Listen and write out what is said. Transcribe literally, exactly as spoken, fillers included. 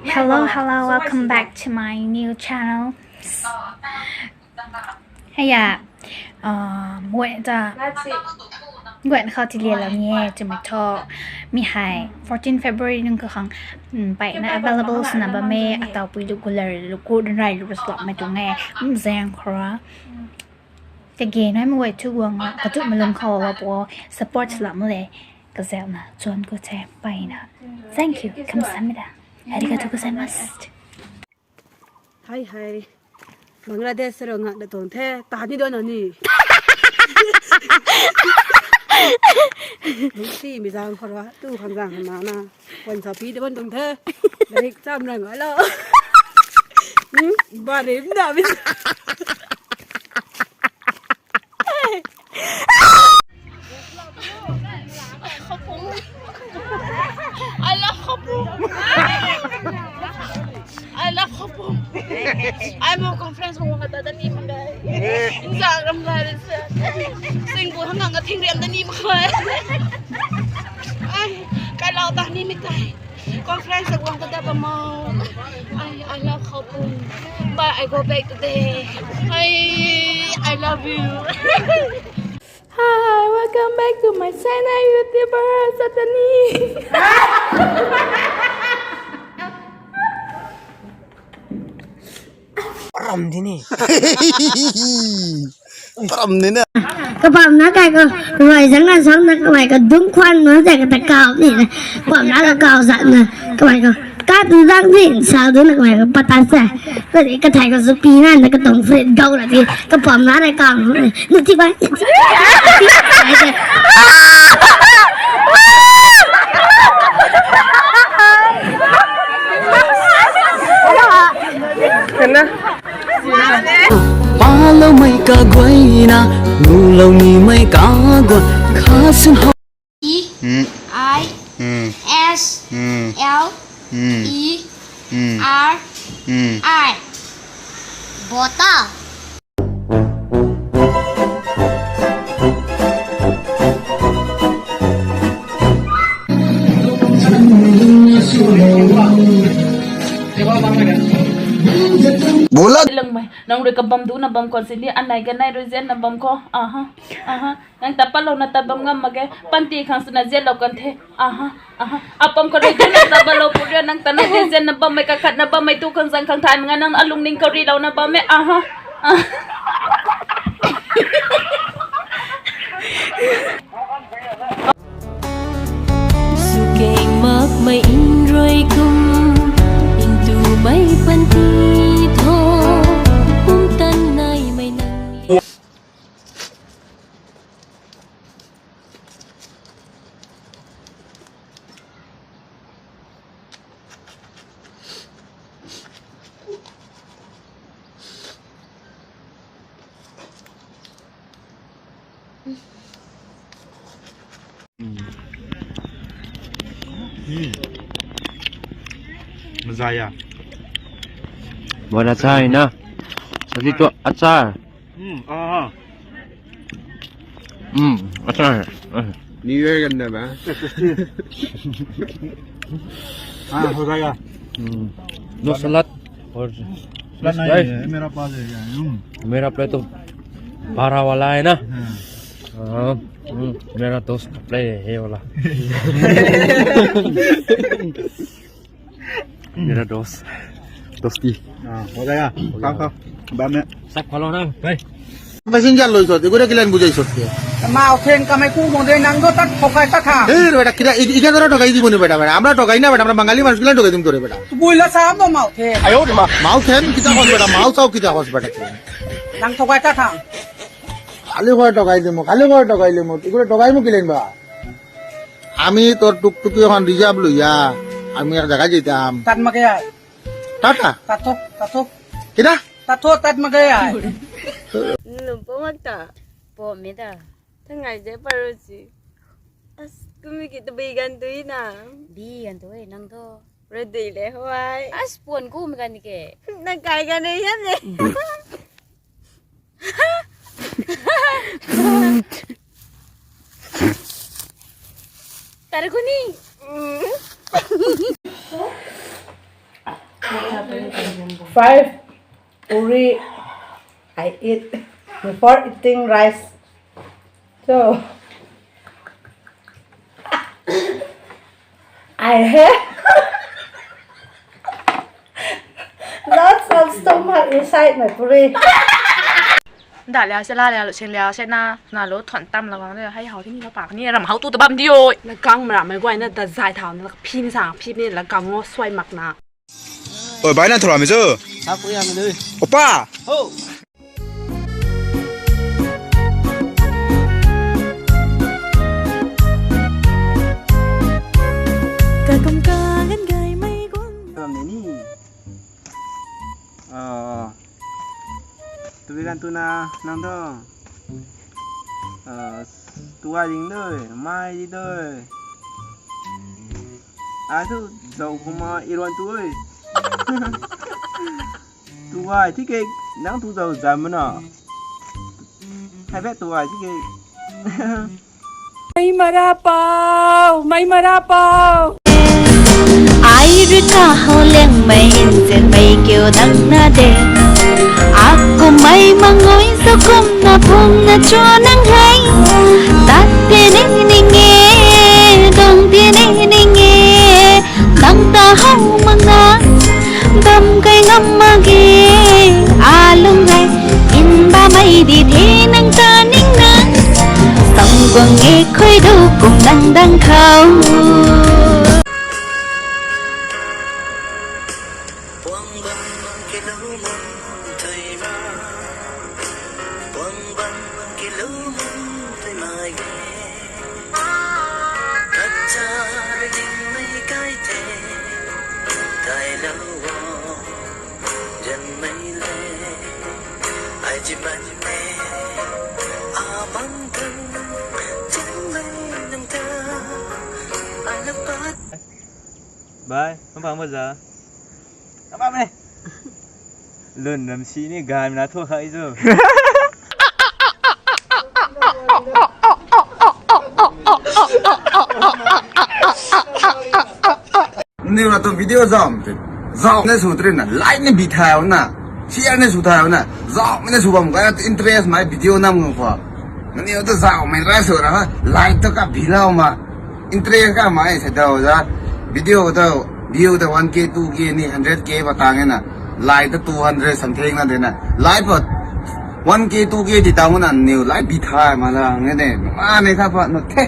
Hello, hello, welcome back to my new channel. Heya, uh, guay ta, guay khou tilian lou ni e twmei thu, mi hei fourteen February nung kakhang, um, mpeyna available swna bam e, ataw pui lu gular lu ku rai lu slot mei tuang e, um, zaeng khou ra. Kage nai mei guay thu guang a, katu malum khou wa po support la mu le, kazauna chuan ku the mpeyna. Thank you, kamsamida. Arigatou gozaimasu. Hai hai. Bangladesh se ro ngak da tuang the. Ta ni do na ni. Lungsi mi zang khou ra. Tu khang zang na na. Wan sa pi de ban tuang the. Larik cham rang ai lo. Hmm? Ba rim da mi. I love Khapum. I love Khapum. I'm a conference ko kata da ni mak ge. Zang ram ga re se. Sing ko hang ga thing riam da ni mak ge. Ai, kai lau ta ni mi tai. Conference ko kata da ba mo. I, I love Khapum. But I go back today. I, I love you. Hi, welcome back to my channel, YouTuber Satani. Ram di ni. Ram di na. Kapam na kai ko, rui zang na sang na kamei ko dung khwan na zai ka ta kau ni na. Kapam na ka kau zat na kamei ko. Kat zang din sa dun na kamei ko pata sa. Ka di ka thai ko su pi na na ka tong frit gau la di. Kapam na na kau na. Nu ti bai. Kena. Paloumei kaguayna, nulou nimei kaguay, khasun hou. E, Hmm. I, Hmm. S, Hmm. L, Hmm. E, Hmm. R, Hmm. I. Bota. Bola. Langmei, nang rui kabam du na bam khou sini, anei kanei rui zian na bam khou. Aha, aha. Nang ta palou na ta bam ngam mak ge, panty khang sina zian lou kan the. Aha, aha. Apam khou rui zian na ta balou pu ria, nang ta na zian na bammei kakhat na bammei tu khang zang khang thay mak nga nang alungning khou ri lou na bam e. Aha. Aha. Sukeng makmei nrui kum, ntumei panty tho, pumtan naimei nang. Hmm. Mazaya. Buat achar na. Sadi tu achar. Hmm, ah. Hmm, achar. New Year ganna ba? Ah, ho gaya. Hmm. No salad. Or salad nahi hai, mera paas hai. Hmm. Mera plate to bhara wala hai na. Hmm. Ah, hmm, mera dost ka plate hai ye wala. Mera dost. Dosti. Ah, ho gaya. Khao, khao. Baad mein. Sab kha lou na, bhai. Passenger loi sot, gura kilan bujai sot ke. Mau then kamei ku mo de nang do tat thokai ta tha. Hey, beta, kira, i-, ika dara thokai di mo ni beta, beta. Amra thokai na beta, amra Bangali manush kilan thokai dim kore beta. Tu bui la sa mo mau then. Ayo, ma, mau then kita hos beta, mau sao kita hos beta. Nang thokai ta tha. Khali khor thokai di mo, khali khor thokai di mo. Gura thokai mo kilan ba. Ami tor tuk tuk yo han reserve lu ya. Ami ek jaga jitam. Tat ma kaya. Tata. Tato, tato. Kida? Tato tat ma kaya. Num po mak ta. Po mi ta. Thangai je paro si. As kumi ki to bi gan tui na. Bi gan tui nang to. Ready le hoi. As puan ku mi gan ke. Nang kai gan ne yan ne. Tara kuni. Five puri I eat before eating rice. So I have lots of stomach inside my puri. Nda liau se la liau lu sin liau se na na lu thuan tam la gang de hei hau ti ni la pak ni ram hau tu ta bam di oi. La gang mara mai guay na da zai thau na la phi ni sa phi ni la gang ngo suai mak na. Oi bai na thura mi chu. Sa ku ya mi dui. Opa. Ho. Ka kum ka gan gai mai guang. Ram ni ni. Ah. Tu bi gan tu na nang do. Ah, tu ai ding doi, mai di doi. Ai tu zau kuma iron tu oi. Tu ai ti ke nang tu zau zam na. Hai bet tu ai ti ke. Mai mara pau, mai mara pau. Ai rui ta hou leng mai inzen mai kiu dang na de. Aku mai mangoi sa kum na phung na chua nang hei. Tat ti ni ning e, dong ti ni ning e. Nang ta hou mang na, bam kai ngam mak ge. Alung hei, in ba mai di the nang ta ning na. Sam guang e khoi du kum nang dang khou. Puang bang kilou mun tei ma. Puang bang kilou mun tei mai ge. Kacha ring mei kai te. Kai lou wo. Jan mei le. Ai ji ban ne. A bang tang. Jan mei nang ta. Ai na pat. Bye, mapang baza. Mapang me. Lun ram si ni gai mna thu khai zo. Ni ra tu video zam te. Zam ne su tre na, like ne bi thai na. Share ne su thai na. Zam ne su bam ka interest mai video nam ngam ko. Ni tu zam mai ra su ra, like to ka bi lau ma. Interest ka mai se dau za. Video to view to one K, two K ni hundred K ba tang na. Like to two hundred something na de na. Like pa one K, two K di tang na new like bi thai ma la nge de. Ma ne ka pa no the.